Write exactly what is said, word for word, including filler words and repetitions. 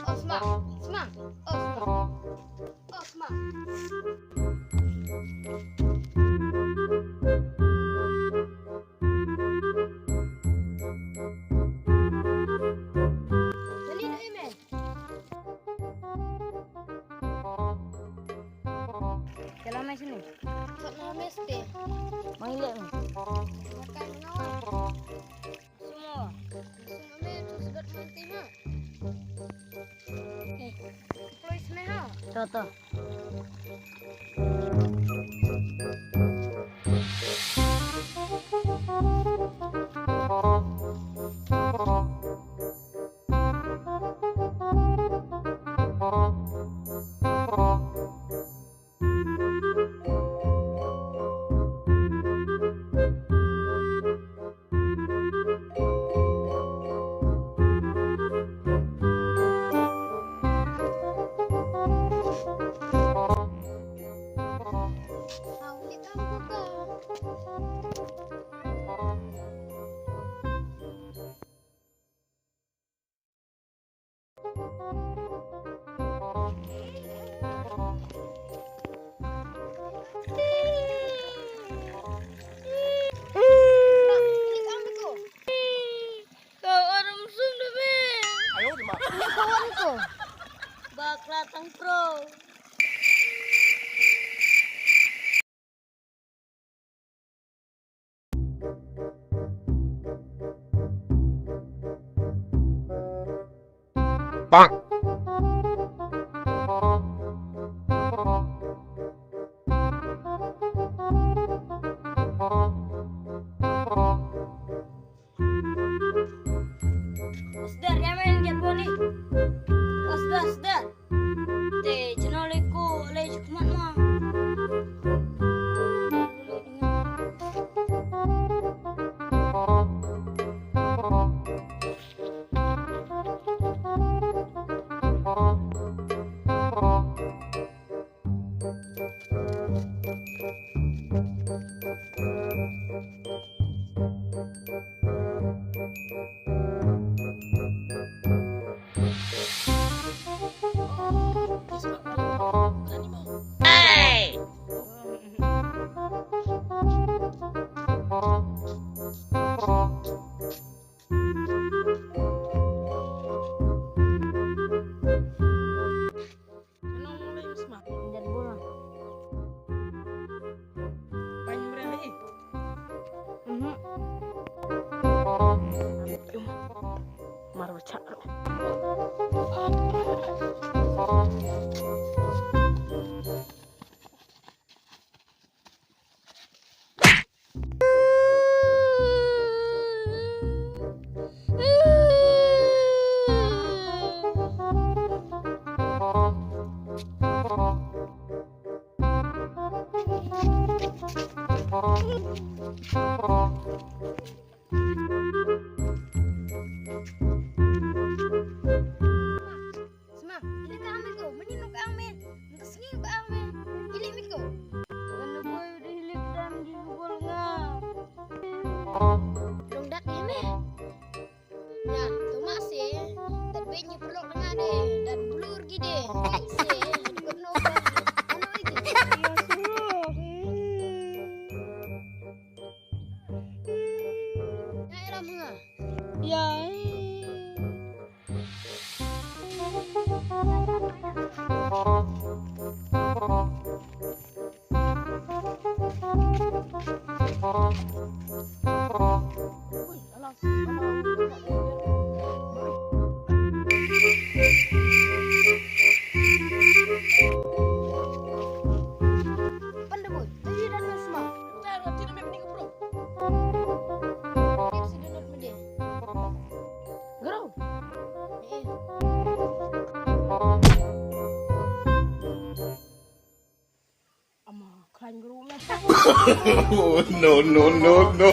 Osma, Osma, Osma, Osma. Dali dali me. Kala mai sini. Sot na mesti. Mai le mai. Makan ngawa. Semua. Semua me tu sedot manti ha. Eh, close me ha. To to. Bakla tang pro. Bang. Sdar, ïa men, ïa poni. Sdar, sdar. Te, channel ko, le chukmat ma. Nong nong lei sma. Jan bula. Pain mreh lei. Mhm. Mar bachak ro. Sma, ili ka ang me ko, mani nuk ang me, nta sngi ba ang me, ili me ko. Kan na boy udah ili ka ang di bol nga. Dong dak ini. Ya, tu masih, tapi ni perlu dengan deh, dan blur gede, sih, ikut nopo, anu ini. Ya, suruh. Hmm. Ya, elah menga. Ya. Pandai boy, tadi dah nak semua. Dah, dah, tidak main mending bro. Tips di not mede. Guru. Eh. Ama, klan guru me. Oh, no, no, no, no.